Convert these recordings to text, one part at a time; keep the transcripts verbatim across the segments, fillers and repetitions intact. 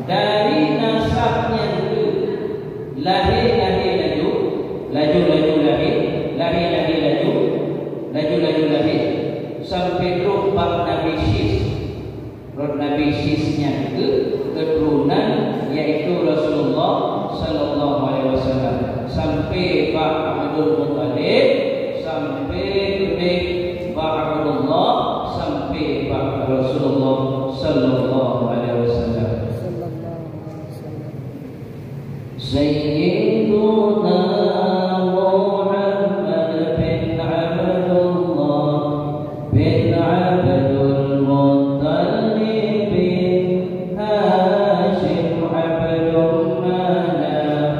Dari nasab nyan keuh lahé-lahé laju, laju-laju lahé, lahé-lahé laju, laju-laju lahé, sampai trok bak Nabi Syis. Rot Nabi Syis nyan keuh keturunan, yaitu Rasulullah sallallahu alaihi wasallam, sampai bak Abdul Muttalib, sampai keudéh bak Abdullah, sampai bak Rasulullah sallallahu alaihi wasallam. Sayyiduna Muhammad bin Abdullah bin Abdul Muttalib bin Hashim Abdul Manaf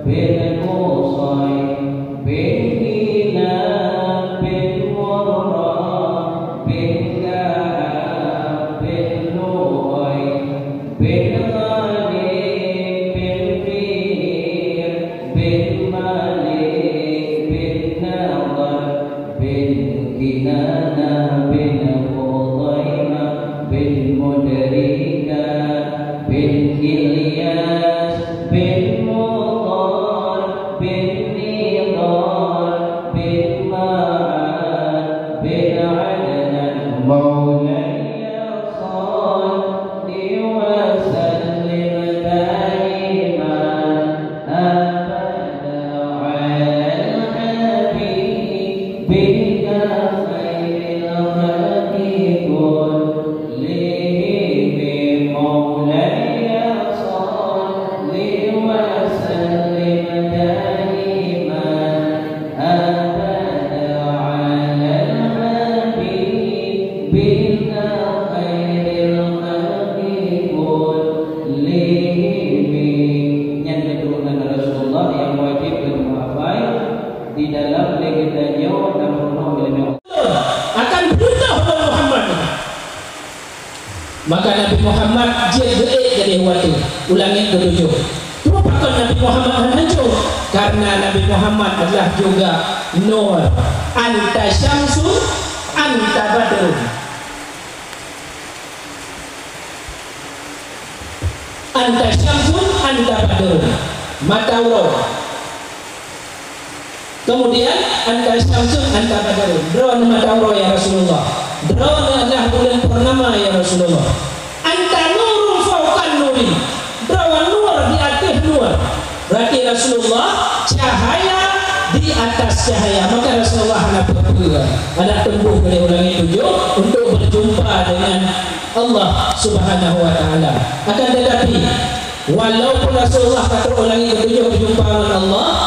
bin Qusay bin Kilab bin Murrah bin Ka'ab bin Lu'ay bin Ghalib bin Fihir bin Malik bin Nadhr bin Kinanah bin Khuzaimah bin Mudrikah bin Ilyas bin Mudhar bin Nidhar bin Ma'ad bin Adnan. Maulaya salli wa sallim daiman abada alal habibika khairil khalqi kullihim. Maulaya salli wa sallim daiman abada alal habibika khairil khalqi kullihim. Nyan keturunan Rasulullah nyang wajéb geutanyoe hafai di dalam lé geutanyoe na meurunoe ileumèe Allah. Akan beudôh lôn Muhammad. Maka Nabi Muhammad jeuet geuék keudéh watèe u langèt keutujoh. Peue pakon Nabi Muhammad hana hanco? Karena Nabi Muhammad adalah juga nur. Anta syamsun, anta badrun. Anta syamsun, anta badrun. Mata uroe. Kemudian, anta syamsun, anta badrun. Droeneuh mata uroe, ya Rasulullah. Droeneuh adalah buleuen purnama, ya Rasulullah. Anta nurun fauqan nuri. Droeneuh nur di ateueh nur. Berarti Rasulullah cahaya di atas cahaya. Maka Rasulullah hana peue-peue. Hana teumbôh dari langèt tujoh untuk berjumpa dengan Allah Subhanahu wa Ta'ala. Akan tetapi, walaupun Rasulullah ka trok u langèt keutujoh jumpa ngon Allah,